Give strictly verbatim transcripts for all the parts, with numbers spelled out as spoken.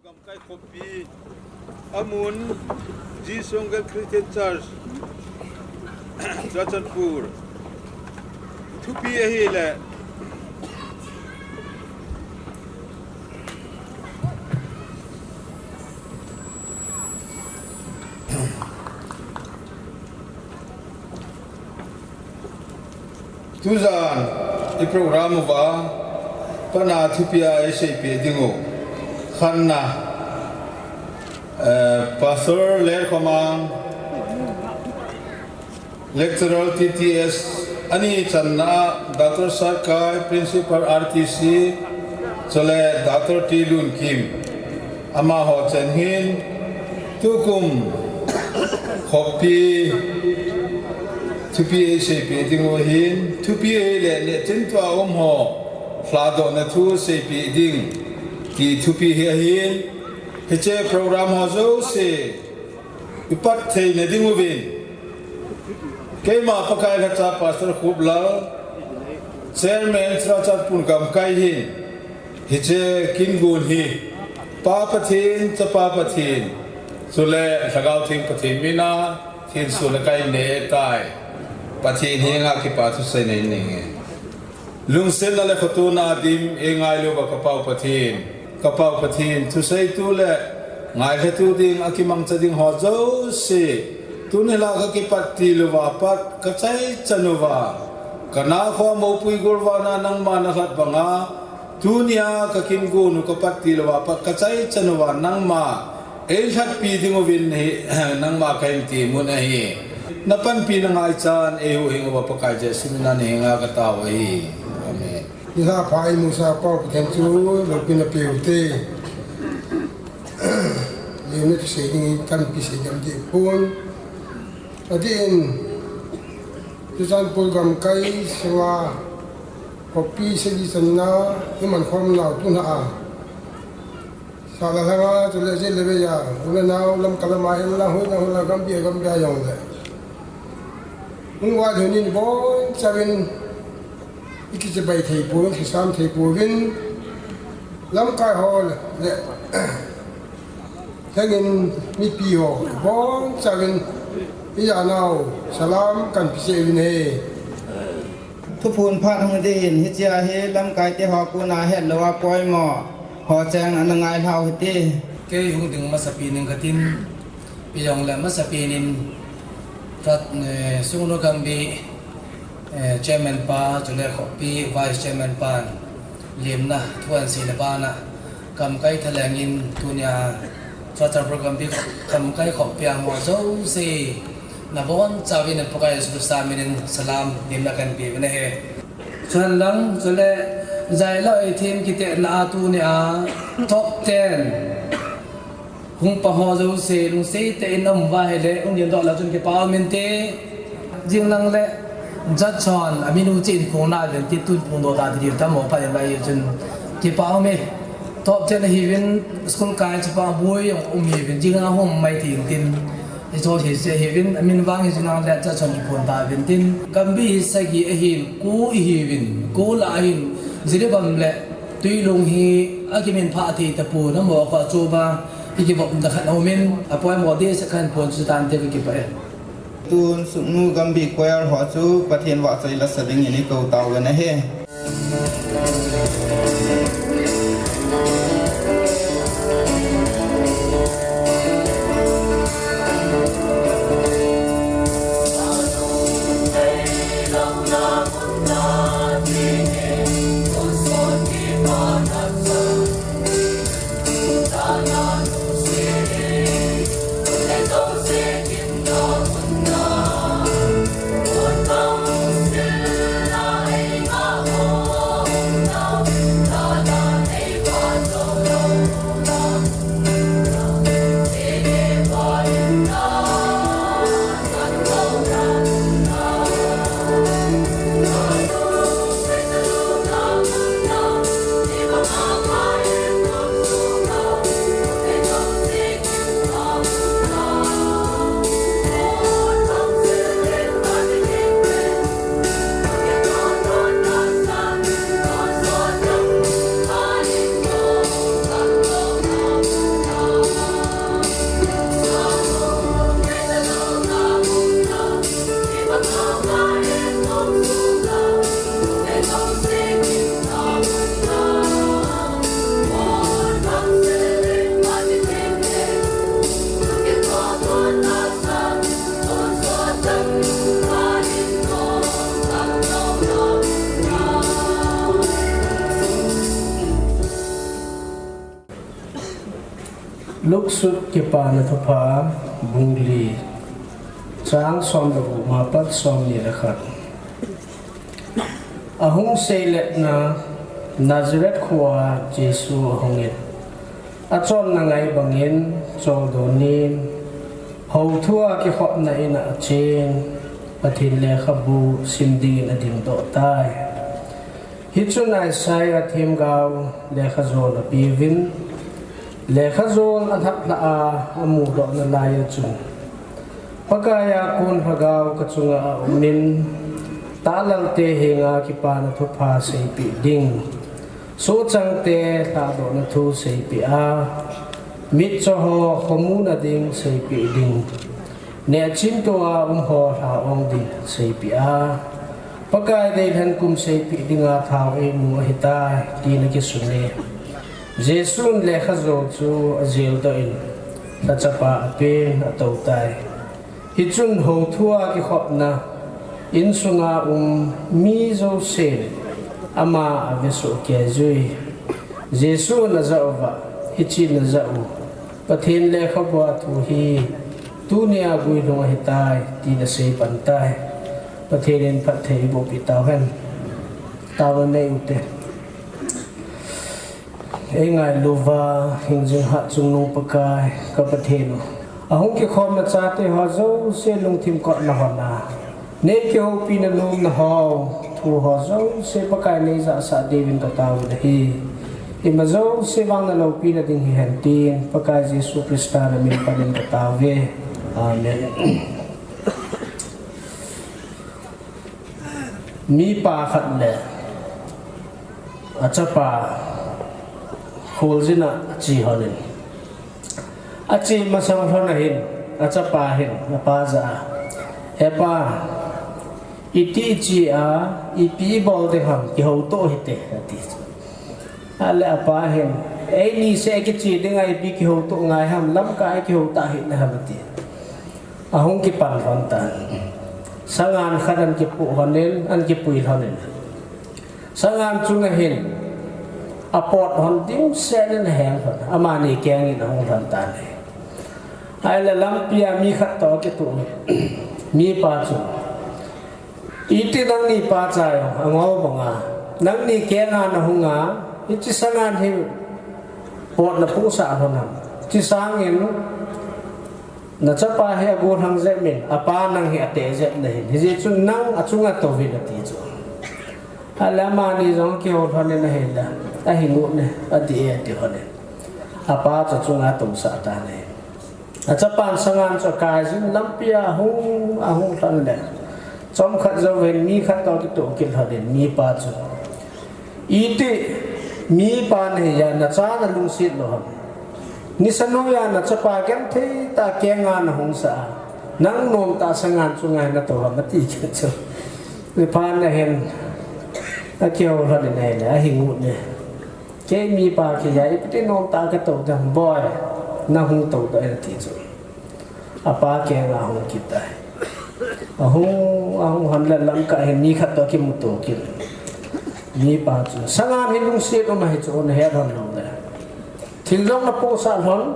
Gamkai khopi, amun G Songel Christian Church, Churachandpur. Thupi ahile. Tujan i program uva, pana thupi a eiseipeh ding u. Khatna, eh, Pastor Lerkhomang, Lecturer T T S, ani channa Doctor Sarkai, Principal R T C, chule Doctor T Lunkim. Amaho chan hin, tukum khopi thupi eiseipeh ding u ahin, thupi ahile neh chin tua um ho lhadohna thu seipeh ding ti thupi hi ahin, hiche program ho jouse i pat theina ding uvin. Keima Pakai lhacha Pastor Khuplal, Chairman Churachandpur Gamkai hin, hiche kin gon hi, Pa Pathen, Chapa Pathen, chule Lhagao Theng Pathen mina, thensohna kahin nei tai. Pathen henga kipa thusei nei ninge. Lungsetna le khatona dim eingailu uva ka Pau Pathen, ka Pau Pathen, thuseitu le ngailhatu ding, akimangcha ding ho jouse, tuni la ka kipat til uva pat, ka chaichan uva, ka na kho mopui golvana nangma na lhat banga, tunia ka kin gon u ka pat til uva pat, ka chaichan uva nangma eilhatpi ding uvin hi, nangma kahin temna ahi. Na panpina ngaichan eihuhhing uva Pakai Jesu mina na henga ka tao ahi. Amen. Nilhah pha eimusah Pau Pathen chu loupina peuhite. Lemna thusei ding hi tampi sei ding dipon. Adeh in, Churachandpur Gamkai sunga khopi sagi channa i mankhom nau tuna a, sahlam langa chule jeh le veiya, u le nao lamkai lama hinla, hoilang hoilang, gambih a gambih a jongle, hung uva lhun in bonchauvin i kichibai thei pouvin, kisam thei pouvin, lamkai ho le lhengin mipi ho bonchauvin i janau salam kahin pe cheh uvin ahi. Thuphon phat hung ding in, hichea hi lamkaite ho kona hetlou a poimo ho cheng ana ngailhau hite. Kei hung ding masapen in katin, ijongle masapen in, Rat, eh, Sugnu Gambih, eh, Chairman pa, chule khopi Vice Chairman pan lemna thu ahin sei le bana, Gamkai thalheng in tunia Churachandpur Gambih, Gamkai khopi a ho jouse, nabonchauvin Pakai Jesu Christa minin salam, lemna kahin pe uvin ahi. Chuhenlang, chule, Zailoi team kitepna a tunia top ten hung pa ho jouse, lungset tah in um uva ahile, hung dingdoh lou chun kipa um inte. Jinglang le, Judson, amin u chen phongna uvin ti, tun phongdoh ta ti diu tam mo, pha in lai chun kipa um e. Top ten ahiuvin, school kai chapa boi jong um hiuvin, jinglang hung um mai tin tin. Hiche hi se ahiuvin, amin vang hi jinglang le Judson kiphon tauvin tin. Gambih hi sagi ahin, ko ihiuvin, ko lah ahin, Jiribam le Twilung hi akiminphah thei tapon, amaho kho a chom a, i kivop na khat aumin, apoimo dehset khat phon chu tante, kakipah e. Tun Sugnu Gambih Choir ho chu Pathen vahchoi la sa dingin i kou tauvin ahi. Luksut Kipana Thupha, bung li, chang som le gup apat som ni le khat. Ahung seiletna, Nazareth khoa Jesu ahungin, achonna ngai bangin choldo nin, houthua kikhopna in'a achen, Pathen lekhabu sim dingin adingdoh tai. Hichun Isaiah themgao lekhajol apeuvin, lekhajol alhaplhah a amudoh nalaiya chun, Pakaiya kon lhagao kachunga aumin, tahlalte henga Kipana Thupha seipeh ding, sohchangte lhahdohna thu seipeh a, mitchoho khomuna ding seipeh ding, nehchimtoa umho lha-ong ding seipeh a, Pakai deilhen kum seipeh dinga thao eimu ahitai, tin akisune. Jesun lekhajol chu ajeldoh in, lhachapa apen atoutai. Hichun houthua kikhopna insunga um mi jousen ama avesoh keijui. Jesun ajah uva, Hiche najah u Pathen lekhabua thu hi tunia guilhung ahitai, tin aseipan tai. Pathen in phatthei eibohpeh tauhen. Taona nei ute. Eingailuva hingjing hatchungnung Pakai ka Pathen u, ahung kikhomna chateho jouse lungthim kotna hon a, neikihoupina nomna ho, thuho jouse Pakai neijahsah diuvin kataovin ahi. Ima jouse vang naloupina ding hihen tin Pakai Jesu Christa namin panin kataove. Amen. Mipa khat le achapa kholjin a ache lhonin, ache masang lhon ahin, achapa hin apa jah a, Hepa, iti iche a, ipi ibol ding ham, kihoutoh hite, ati. Ahile apa hin, Eini seh kiche dinga ipi kihoutoh ngai ham, lamkai kihou tah hih le ham, ati. Ahung kipan lhon tan. Sangan khat ahin kipoh lhonin, ahin kipui lhonin, sangan chunga hin apot lhon dimset in aheng lhon, amani kengin ahung lhon tan ahi. Ahile lampia mi khat toh akitoh mipa chun, Iti nangni pacha jong angol banga, nangni kenga nahunga, hiche sangan hi pot napohsah lhon ham? Hiche sangin nachapa hi agollhang jep in, apa nang hi ateh jep nahin, hijeh chun nang achunga touvin, ati chu. Ahile amani jong kihou lhonin ahile, ahingot ne, adih e, ati lhonin, apa chu achunga tousah tan ahi. Achapan sangan chu akaijin lampia ahung, ahung lhon le, chomkhat jouvin mi khat toh kitoh kit lhonin, mipa chu, Iti mipa nahiya, nacha nalungset lou ham? Nisa noiya nachapa genthei tah kenga nahungsah a, nang nomtah sangan chunga hi natou ham, ati kit chu. Miphan ahin, akihou lhonin ahile, ahingot ne. Kei mipa kihiya, ipi ti nomtah katou ding, boi, nahung toudoh in, ati chu. Apa kenga ahung kit tai. Ahung, ahung lhon le lamkai hin mi khat toh akimuto kit. Mipa chu, sangan hi lungset um ahi chu nahet lhon lou le, thil jong napohsah lhon,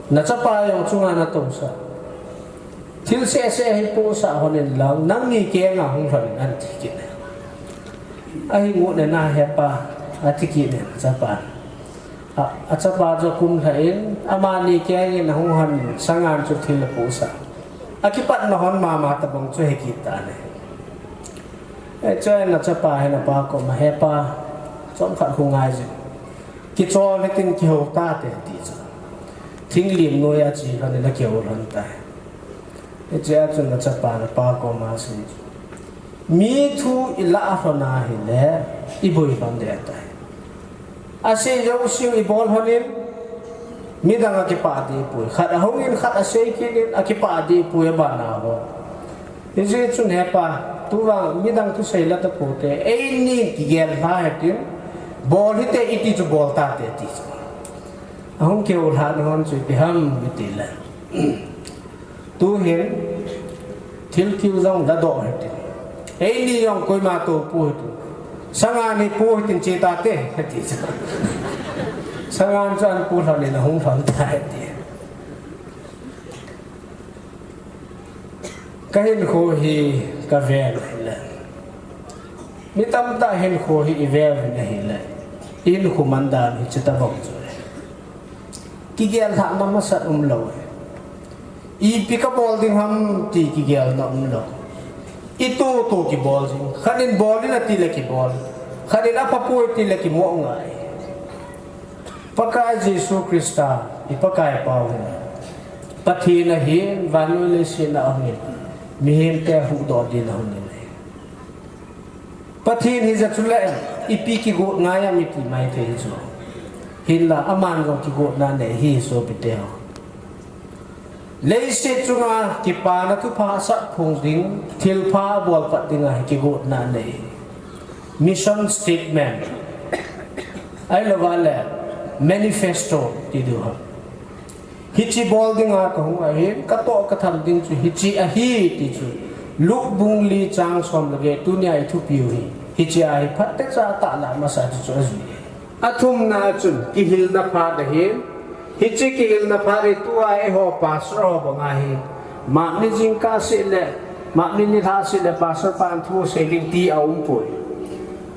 nachapa jong chunga natousah, thil sehseh hi pohsah lhonin lang, nangni kenga hung lhonin, ahin ti kit ne. Ahingot ne, Hepa, ati kit ne, achapan. A, achapa chu akumlhah in, amani kengin ahung lhonin, sangan chu thil apohsah, akipatna lhon mama tobang chu hekit tan ahi. Hichun achapa hin apa koma, Hepa, chomkhat khu ngaijin, kichol hitin kihou tate, ati chu. Thinglim noiya ache lhonin akihou lhon tai. Hichea chun achapan apa koma asei chu, Mi thu ilah lhon ahile, iboi lhon ding ahitai. Asei jouseu ibol lhonin, midang akipah ding ipoi. Khat ahungin, khat asei kit in, akipah ding ipoi, abana ho. Hijeh chun Hepa, tuvang midang thusei la tapote, eini kigel lha hitin, bol hite, iti chu bol tate, ati chu. Ahung kihou lhahna hon chu ipi ham itile, tuhin thil kiu jong ladoh hitin, eini jong koima toupou hitin, sangan hi po hitin, che tate, ati chu. Sangan chu an pu lhon in ahung lhon tai ti. Ka hinkho hi ka vel ahile, mi tamtah hinkho hi i vel uvin ahile, i hinkho man dan hi chuti bang chu. Kigel lhahna masat umlou. Ipi ka bol ding ham ti kigelna umlou. I tutu kibol ding. Khat in bol in ati le kibol. Khat in apha poi ati le kimo ngai. Pakai Jesu Christa, i Pakai pau hin. Pathen ahin, vannoi leiset a ahungin. Mihemte huhdoh din ahungin. Pathen hi ja chu le, ipi kigot ngai am iti maithei chu. Hinla, aman jong kigotna nei ahi sopite ho. Leiset chunga kipana thupha asah phong ding, thilpha abol pat dinga hi kigotna nei. Mission statement. Ahilou vale, manifesto ti diu ham. Hiche bol dinga kahung ahin, katoh katham ding chu hiche ahi ti chu. Luke bung li chang som le get, tunia i thupiu hi. Hiche ahi phatechatah lah masa chu chu ajui. Athumna chun, kihilna phat ahin. Hiche kihilna phat hi tua eiho pastor ho banga hi. Mani jingkah seh le, mani nilhah seh le, pastor pan thu sei ding ti aumpoi.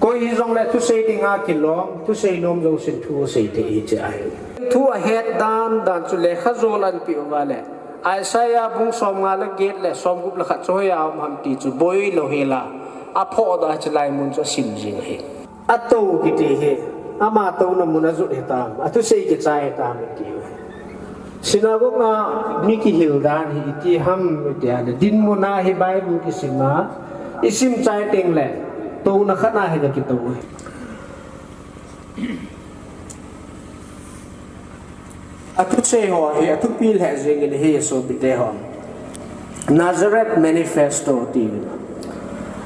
Koi hijongle thusei dinga kilom, thusei nom jousen thu sei thei hiche ahi. Thu ahet dan dan chu lekha jol anpeh uva le, Isaiah bung somnga le get le somgup le khat chu hoiya um ham ti chu boilou hela, aphoh doh a chulai mun chu asim jing ahi. Atou kiti hi, ama touna mun ajot hitam, athusei kichai hitam iti. Synagogue a mi kihil dan hi iti ham iti a le, dinmun a hi Bible kisim a, isim chai teng le, touna khat a hi kakitou. Athusei ho hi, athupi lheh jeng in ahi sopite ho. Nazareth Manifesto ti.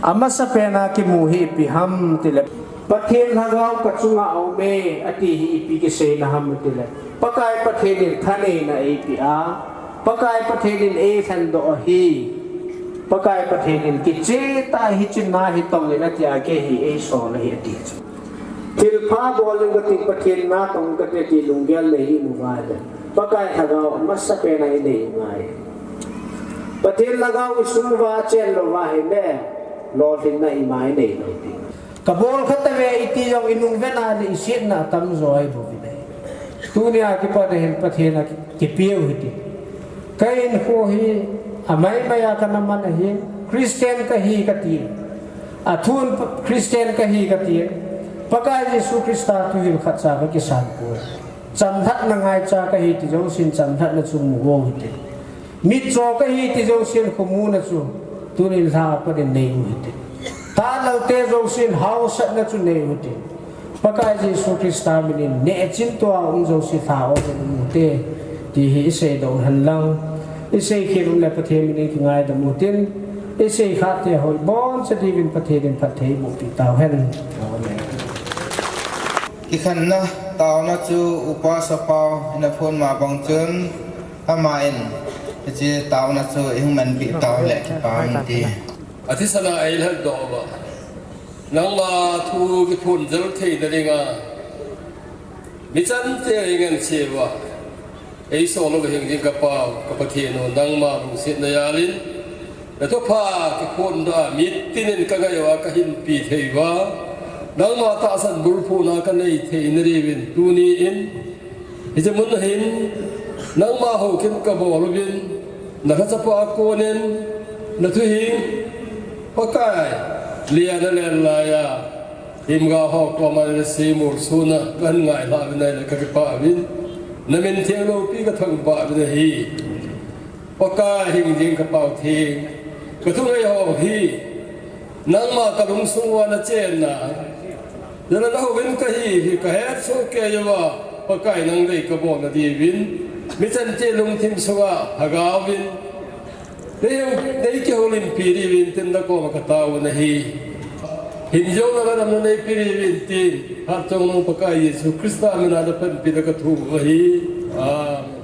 Amasapen a kimu hi ipi ham tile. Pathen lhagao kachunga aume, ati hi ipi kiseina ham tile. Pakai Pathen in thaneina eipeh a. Pakai Pathen in eilhendoh ahi. Pakai Pathen in kicheh tah a hiche na hi tong in ati a kei hi eisol ahi ati chu. Thilpha bol inge kati, Pathen na tong inge kati ti lunggel nei hi imu uva le. Pakai lhagao amasapen a inei ngai. Pathen lhagao isung uva achen lou uva ahile, lolhinna ima inei lou ding. Kabol khat tave iti jong inung ven a le isetna atam jo ahi bou ve. Tunia kipat a hin Pathen a ki, kipeu hite. Ka hinkho hi amaimai a kana man ahin, Christian kahi kati. Athun pa, Christian kahi kati. Pakai Jesu Christa thuhil khatcha kakisan poi. Chamlhatna ngaicha kahi ti jousen chamlhatna chu mu go hite. Mitcho kahi ti jousen khomuna chu tunin lha a pat in nei u hite. Tahloute jousen haosatna chu nei u hite. Pakai Jesu Christa minin nehchin tua um jouse lha a um u hite. Ti hi isei doh hen lang. Isei khel u le Pathen minin kingaidam u hitin. Isei khat te hoi boncha diuvin Pathen in phatthei boh pi tau hen. Amen. Kikhenna taona chu Upa Sapao in aphon ma bang chun, aman hiche taona chu ihung manpi tau le kipa um ti. Athisan a eilhendoh uva, nangma thu kiphon jel theina dinga, mi chante eingaiset uva, eisol uva hing jing ka Pau, ka Pathen u, nangma lungsetna jal in, na thupha kiphondoh a, mitin in ka ngai uva, ka hinpi thei uva, nangma tahsan bulphuna ka nei theina diuvin, tuni in, hiche mun a hin, nangma houkim ka bol uvin, na lhachapa a konin, na thu hi, Pakai, lian a len laiya, Himga ho koma le seimol suna kan ngai la vin ai le ka kipa vin. Na min theng loupi ka thangvah vin ahi. Pakai hing jing ka Pau theng. Ka thungai ho hi. Nangma ka lungsung uva na chenna. Jana na hovin kahi hi ka hetsoh kei uva. Pakai nang dei ka bolna diuvin. Mi chante lungthim sunga lhagao vin. Nei, nei kihoulimpi diuvin tin na koma ka tao u ahi. Hingjona le damna neipe diuvin tin, hatchungnung Pakai Jesu Christa mina na panpina ka thum u ahi. Amen.